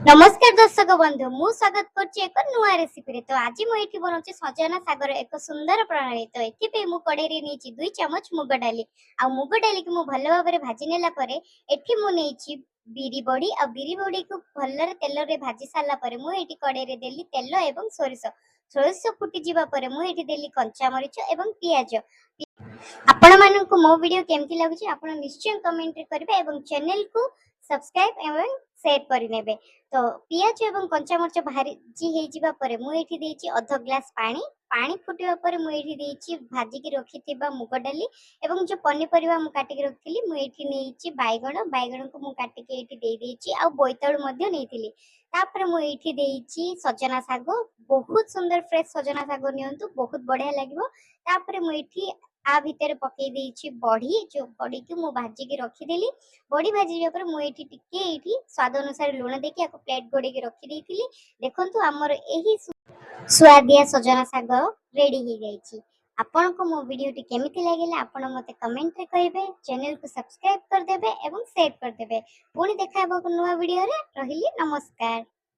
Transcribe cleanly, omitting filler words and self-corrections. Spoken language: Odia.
ନମସ୍କାର ଦର୍ଶକ ବନ୍ଧୁ, ମୁଁ ସ୍ୱାଗତ କରୁଛି ଏକ ନୂଆ ରେସିପିରେ। ତ ଆଜି ମୁଁ ଏଇଠି ବନାଉଛି ସଜନା ଶାଗର ଏକ ସୁନ୍ଦର ପ୍ରଣାଳୀ। ତ ଏଥିପାଇଁ ମୁଁ କଡ଼େଇରେ ନେଇଛି 2 ଚାମଚ ମୁଗ ଡାଲି। ଆଉ ମୁଗ ଡାଲିକୁ ମୁଁ ଭଲ ଭାବରେ ଭାଜି ନେଲା ପରେ ଏଠି ମୁଁ ନେଇଛି ବିରି ବଡ଼ି। ଆଉ ବିରି ବଡ଼ିକୁ ଭଲରେ ତେଲରେ ଭାଜି ସାରିଲା ପରେ ମୁଁ ଏଇଠି କଡ଼େଇରେ ଦେଲି ତେଲ ଏବଂ ସୋରିଷ। ସୋରିଷ ଫୁଟିଯିବା ପରେ ମୁଁ ଏଇଠି ଦେଲି କଞ୍ଚାମରିଚ ଏବଂ ପିଆଜ। ଆପଣମାନଙ୍କୁ ମୋ ଭିଡ଼ିଓ କେମିତି ଲାଗୁଛି, ଆପଣ ନିଶ୍ଚୟ କମେଣ୍ଟରେ କରିବେ ଏବଂ ଚ୍ୟାନେଲକୁ ସବସ୍କ୍ରାଇବ ଏବଂ ସେୟାର କରିନେବେ। ତ ପିଆଜ ଏବଂ କଞ୍ଚାମରିଚ ଭାଜି ହେଇଯିବା ପରେ ମୁଁ ଏଇଠି ଦେଇଛି ଅଧ ଗ୍ଲାସ ପାଣି। ପାଣି ଫୁଟିବା ପରେ ମୁଁ ଏଇଠି ଦେଇଛି ଭାଜିକି ରଖିଥିବା ମୁଗ ଡାଲି ଏବଂ ଯୋଉ ପନିପରିବା ମୁଁ କାଟିକି ରଖିଥିଲି। ମୁଁ ଏଇଠି ନେଇଛି ବାଇଗଣ। ବାଇଗଣକୁ ମୁଁ କାଟିକି ଏଇଠି ଦେଇ ଦେଇଛି ଆଉ ବୋଇତାଳୁ ମଧ୍ୟ ନେଇଥିଲି। ତାପରେ ମୁଁ ଏଇଠି ଦେଇଛି ସଜନା ଶାଗ। ବହୁତ ସୁନ୍ଦର ଫ୍ରେଶ ସଜନା ଶାଗ ନିଅନ୍ତୁ, ବହୁତ ବଢିଆ ଲାଗିବ। ତାପରେ ମୁଁ ଏଇଠି ଆ ଭିତରେ ପକେଇ ଦେଇଛି ବଢି, ଯୋଉ ବଢିକୁ ମୁଁ ଭାଜିକି ରଖିଦେଲି। ବଢି ଭାଜିଯିବା ପରେ ମୁଁ ଏଇଠି ଟିକେ ଏଇଠି ସ୍ୱାଦ ଅନୁସାରେ ଲୁଣ ଦେଇକି ଆକୁ ପ୍ଲେଟ୍ ଘୋଡେଇକି ରଖିଦେଇଥିଲି। ଦେଖନ୍ତୁ, ଆମର ଏହି ସୁଆଦିଆ ସଜନା ଶାଗ ରେଡି ହେଇଯାଇଛି। ଆପଣଙ୍କୁ ମୋ ଭିଡ଼ିଓଟି କେମିତି ଲାଗିଲା, ଆପଣ ମୋତେ କମେଣ୍ଟରେ କହିବେ। ଚ୍ୟାନେଲକୁ ସବସ୍କ୍ରାଇବ କରିଦେବେ ଏବଂ ସେୟାର କରିଦେବେ। ପୁଣି ଦେଖା ହେବ ଏକ ନୂଆ ଭିଡ଼ିଓରେ। ରହିଲି, ନମସ୍କାର।